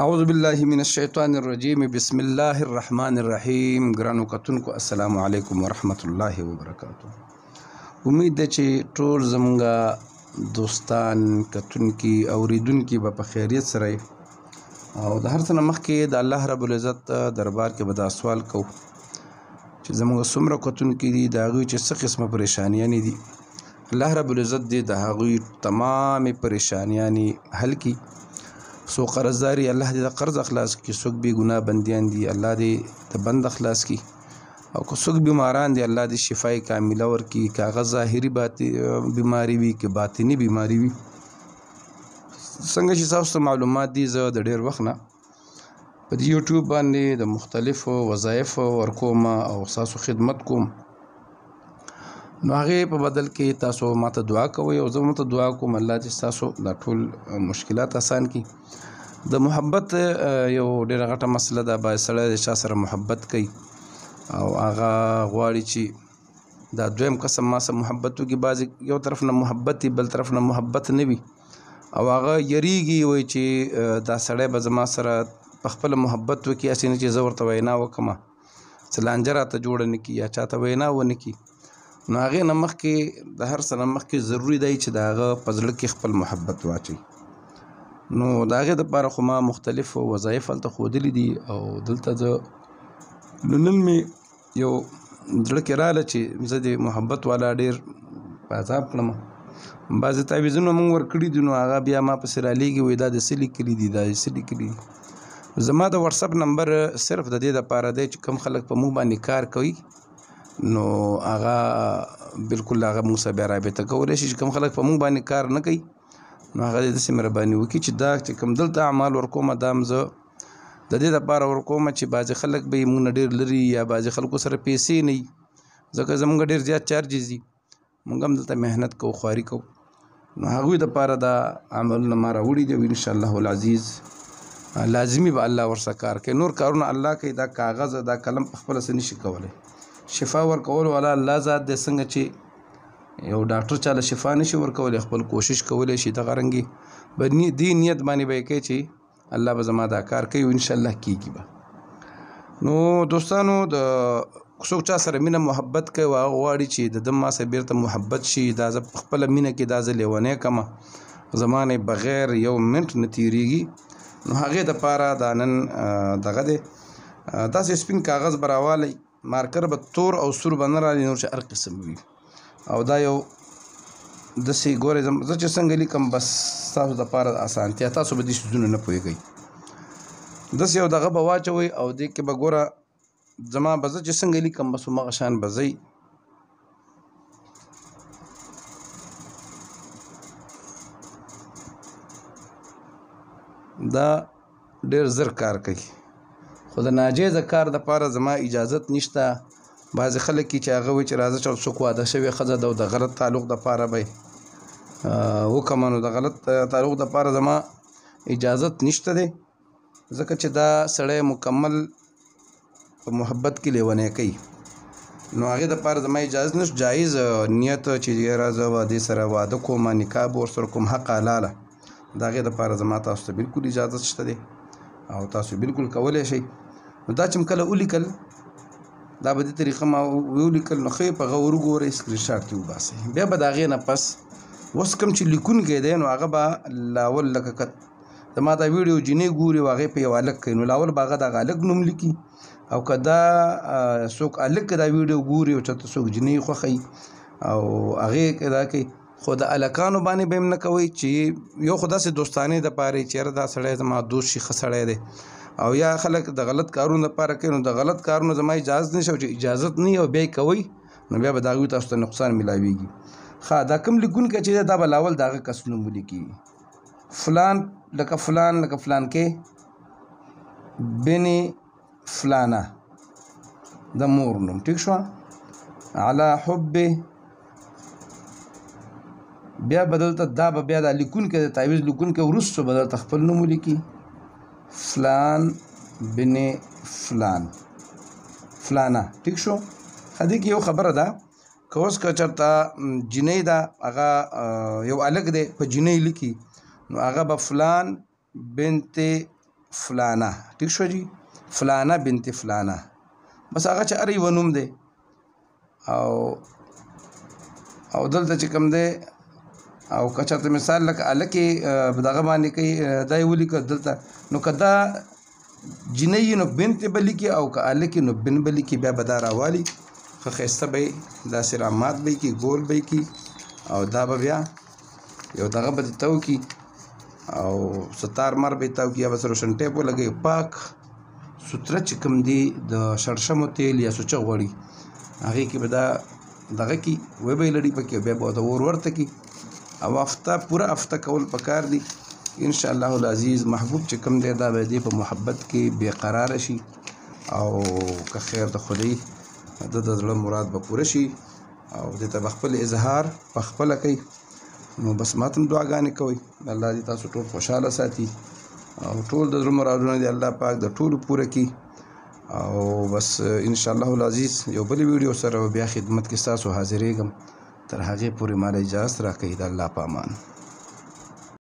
اعوذ بالله من الشیطان الرجیم بسم الله الرحمن الرحیم. ګرانو کتونکو، السلام علیکم ورحمت الله وبرکاتو. امید ده چې ټول زمونږه دوستان، کتونکي، اوریدونکي به په خیریت سره. او د هر څه نه مخکې د الله رب العزت دربار کې به دا سوال کوو چې زمونږ څومره کتونکي دي، د هغوی چې څه قسمه پریشانیانې دي، الله رب العزت دې د هغوی تمامې پریشانیانې حل کړي. څو قرضداري، الله دې د قرض خلاص کړي. څوک بې ګناه بندیان دي، الله دې د بند خلاص کړي. او که څوک بیماران دي، الله دې شفای کامله ورکړي، که هغه ظاهري بیماری وي که باطني بیماری وي. څنګه چې تاسو ته معلومات دي، زه د ډېر وخت نه په دې یوټیوب باندې د مختلفو وظایفو ورکوم او ستاسو خدمت کوم. نو هغې په بدل کې تاسو ماته دعا کوئ او زه ماته دعا کوم، الله دې ستاسو دا ټول مشکلات آسان کړي. د محبت یو ډېره غټه مسله ده. باید سړی د چا سره محبت کوي او هغه غواړي چې دا دویم قسم ما سره محبت وکړي. بعضې یو طرف نه محبت وي، بل طرف نه محبت نه وي، او هغه یریږي، وایي چې دا سړی به زما سره په خپله محبت وکړي، هسې نه چې زه ورته وینا وکړم څه لانجه راته جوړه نه کړي یا چاته وینا ونه کړي. نو هغې نه مخکې، د هر څه نه مخکې ضروري دی چې د هغه په زړه کې خپل محبت واچوي. نو د هغې دپاره خو ما مختلف وظایف هلته ښودلي دي. او دلته زه نو نن مې یو زړه کې راغله چې زه د محبت والا ډېر په عذاب کړم. بعضې تعویذونه مونږ ورکړي دي، نو هغه بیا ما پسې رالیږي، وایي دا د څه لیکلي دي، دا د څه لیکلي دي. زما د واتساپ نمبر صرف د دې دپاره دی چې کوم خلک په موږ باندې کار کوي، نو هغه بالکل هغه موږ سره بیا رابطه کولی شي. چې کوم خلک په موږ باندې کار نه کوي، نو هغه دې داسې مهرباني وکړي چې دا چې کوم دلته اعمال ورکوم، دا هم زه د دې دپاره ورکوم چې بعضې خلک به یې موږ نه ډېر لري یا بعضې خلکو سره پیسې نه وي، ځکه زموږ ډېر زیات چارجز دي. موږ هم دلته محنت کوو، خواري کوو. نو هغوی دپاره دا عملونه ما راوړي دي، او انشاءالله العزیز لازمي به الله ورسره کار کوي. نور کارونه الله کوي. دا کاغذ، دا قلم په خپله څه نشي کولی. شفا ورکول والا الله ذات دی. څنګه چې یو ډاکټر چاله شفا نشي ورکولی، خپل کوشش کولی شي، دغه رنګې به دې نیت باندې به یې کوي چې الله به زما دا کار کوي، او انشاءالله کیږي به. نو دوستانو، د څوک چا سره مینه محبت کوي او هغه غواړي چې د ده ما سره بیرته محبت شي، دا زه په خپله مینه کې دا زه لیونی کړم، زما نه بغیر یو منټ نه تېرېږي، نو هغې دپاره دا نن دغه دی. داسې سپین کاغذ به راوالی، مارکر به تور او سور به نه رالي، نور چې هر قسم وي. او دا یو داسې ګورئ، زه چې څنګه لیکم، بس ستاسو دپاره اسانتیا، تاسو به دې څیزونو نه پوهېږئ. داسې یو دغه به واچوئ او دې کې به ګوره زما به زه چې څنګه لیکم، بس هماغه شان به ځئ. دا ډېر زر کار کوي، خو د ناجایزه کار دپاره زما اجازت نشته. بعضې خلک چې هغه وایي چې راځه چې څوک واده شوې ښځه ده او د غلط تعلق دپاره به یې وکړم، نو د غلط تعلق دپاره زما اجازت نشته دی، ځکه چې دا سړی مکمل په محبت کې لیونی کوي. نو هغې دپاره زما اجازت نشته. جایز نیت چې یاره زه به دې سره واده کوم، نکاح به ورسره کوم، حق حلاله، د هغې دپاره زما تاسو ته بالکل اجازت شته دی او تاسو بالکل کولی شئ. نو دا چې مې کله ولیکل، دا به دې طریقه ما ولیکل، نو ښه یې په غور وګورئ، سکرین شاټ ترې وباسئ. بیا به د هغې نه پس اوس کوم چې لیکونکی دی، نو هغه به لاول لکه زما دا ویډیو جینۍ ګوري او هغې په یو هلک کوي، نو لاول به هغه د هغه هلک نوم لیکي. او که دا څوک هلک دا ویډیو ګوري او چېرته څوک جینۍ خوښوي او هغې دا کوي، خو د هلکانو باندې به هم نه کوئ چې یو خو داسې دوستانې دپاره چې یاره دا سړی زما دوست شي، ښه سړی دی، او یا خلک د غلط کارونو دپاره کوي، نو د غلط کارونو زما اجازت نشته. او چې اجازت نه وي او بیا یې کوئ، نو بیا به د هغوی تاسو ته نقصان میلاویږي. ښه، دا کوم لیکونکی چې دی، دا به لاول د هغه کس نوم ولیکي، فلان لکه فلان لکه فلان کې بن فلانه، د مور نوم، ټیک شوه، علی حب. بیا به دلته دا به بیا دا لیکونکی، د تعویذ لیکونکی وروسته به دلته خپل نوم ولیکي، فلان بن فلان فلانه، ټیک شو. ښه، دې کې یو خبره ده، که اوس که چېرته جینۍ ده، هغه یو هلک دی په جینۍ لیکي، نو هغه به فلان بنت فلانه، ټیک شو جی، فلانه بنت فلانه، بس هغه چې هر یوه نوم دی. او او دلته چې کوم دی، او که چېرته مثال لکه هلک یې په دغه باندې کوي، دا یې ولیکه دلته، نو که دا جینۍ یې نو بنت به لیکي، او که هلک یې نو بن به لیکي. بیا به دا راوالي، ښه ښایسته به یې داسې رامات به یې کړي، ګول به یې کړي، او دا به بیا یو دغه به دې تاو کړي، او ستار مر به یې تاو کړي، یا به سره روشن ټیپ ولګوي. پاک سوتره چې کوم دي د شړشمو تیل یا سوچه غوړي، هغې کې به دا دغه کړي، وبه یې لړي پکې، بیا به ورته اور ورته کړي. او هفته پوره هفته کول پکار دي. ان شاء الله العزیز محبوب چې کوم دی دا به دې په محبت کې بې قراره شي، او که خیر د خدای د زړه مراد به پوره شي، او دې ته به خپل اظهار په خپله کوي. نو بس ماته هم دعاګانې کوئ، الله دې تاسو ټول خوشحاله ساتي، او ټول د زړه مرادونه دې الله پاک د ټولو پوره کړي. او بس ان شاء الله العزیز یو بل ویډیو سره بیا خدمت کې ستاسو حاضرېږم. تر هغې پورې ماله اجازه راکړئ، د الله په امان.